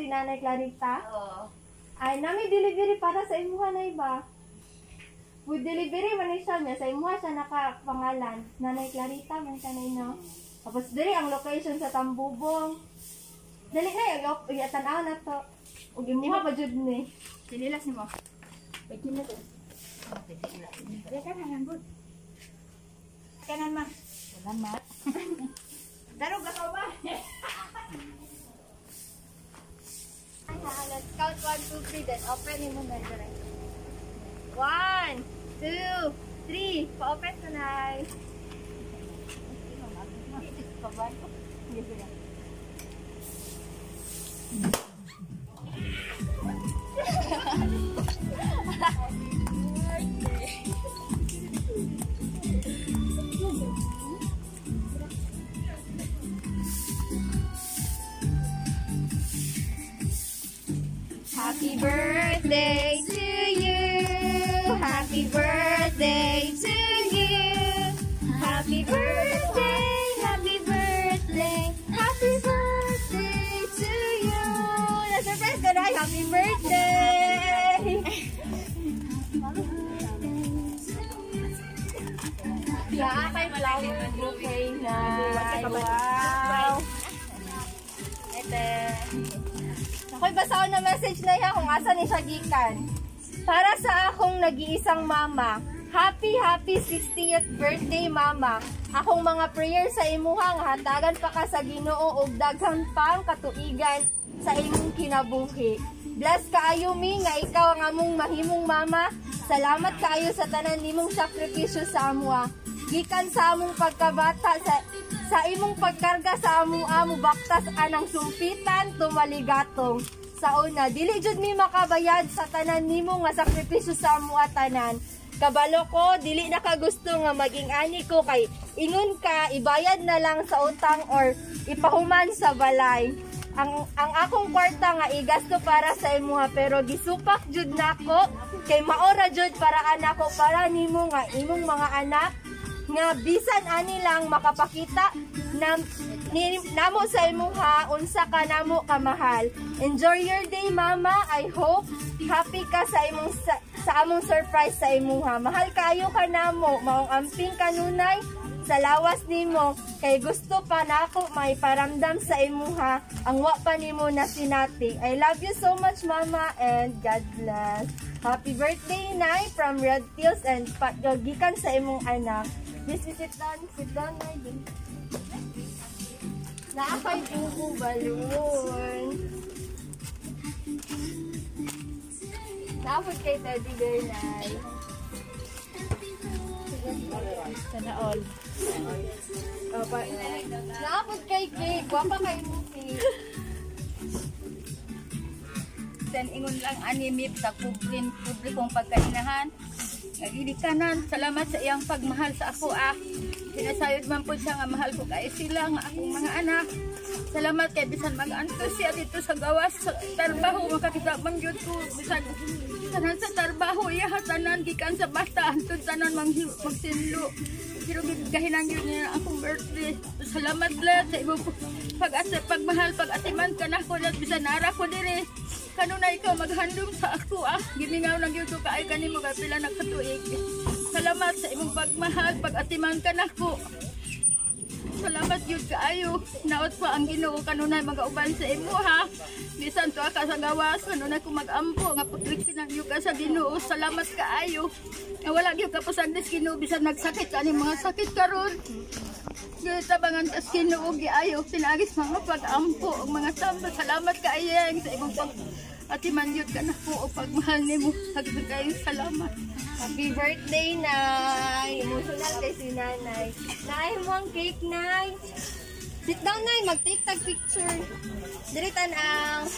si Nanay Clarita? Oo. Ay, nami delivery para sa imuha na iba. Food delivery man ni siya niya. Sa imuha siya nakapangalan. Nanay Clarita man siya na ino. Tapos diri ang location sa Tambubong. Dali na, tanaw na to. Ug imuha pa jud ni. Sinilas nimo. Pwede na to. Kanan good. Kanan ma. Salamat. Darog ako ba? Let's count 1, 2, 3, then open mo na dire. 1, 2, 3. Pa-open ko na. Happy birthday to you. Happy birthday to you. Happy birthday, happy birthday, happy birthday to you. Na-surprise ka na. Happy birthday! Yeah, kay flower bouquet na. Wow! Ito. Ako'y basahon na message na iya kung asa ni siya gikan. Para sa akong nag-iisang mama, happy happy 60th birthday mama. Akong mga prayer sa imuha nga hatagan pa ka sa Ginoo og daghan pang katuigan sa imong kinabuhi. Bless kaayo mi nga ikaw ang among mahimong mama. Salamat kaayo sa tanan nimong sakripisyo sa amoa. Gikan sa among pagkabata sa imong pagkarga sa among amo baktas anang sumpitan tumaligatong. Sa una, dili jud mi makabayad sa tanan nimo nga sakripisyo sa amoa tanan. Kabalo ko, dili na ka gusto nga maging ani ko kay ingon ka ibayad na lang sa utang or ipahuman sa balay. Ang akong kwarta nga igasto para sa imuha pero gisupak jud nako kay maora jud para anako para nimo nga imong mga anak nga bisan ani lang makapakita namo sa imuha unsa ka namo kamahal. Enjoy your day mama. I hope happy ka sa imong sa among surprise sa imuha. Mahal kaayo ka namo, maong amping kanunay sa lawas nimo kay gusto pa nako may paramdam sa imuha ang wa pa nimo na sinati. I love you so much mama and God bless. Happy birthday Nay from Red Pills and gikan sa imong anak. This is sit down, Nay. Naa kay bubu balloon. Naapod kay teddy bear, Nay. Sana all. Naapod kay cake. Gwapa kay mo cake. Sen ingon lang ani mip sa publikong pagkainahan. Nagilikanan, salamat sa iyang pagmahal sa ako ah. Sinasayod man po siya nga mahal ko kay sila nga akong mga anak. Salamat kay bisan mag-antos siya dito sa gawas sa trabaho makakita man gyud ko bisan tanan sa trabaho iya tanan gikan sa bata antud tanan magsinlo. Pero gahinan gyud niya akong birthday. Salamat la sa imong pagmahal pag-atiman ka nako bisan nara ko diri. Kanunay ikaw maghandom sa ako ah. Gimingaw na gyud ko kaayo kanimo kay pila na katuig. Salamat sa imong pagmahal, pag-atiman ka nako. Salamat gyud kaayo. Naot pa ang Ginoo kanunay magauban sa imo ha. Bisan tuwa ka sa gawas, kanunay ko mag-ampo nga proteksyonan gyud ka sa Ginoo. Salamat kaayo. Nga wala gyud ka pasagdi sa Ginoo bisan nagsakit ani mga sakit karon. Gitabangan ka sa Ginoo giayo pinaagis mga pag-ampo ug mga tamba. Salamat kaayo sa imong pag atiman yun ka na po o pagmahal nimo. Daghan kayong salamat. Happy birthday, Nay! Emotional kay si Nanay. Nay, mo ang cake, Nay. Sit down, Nay. Mag-take tag picture. Diri tan-aw.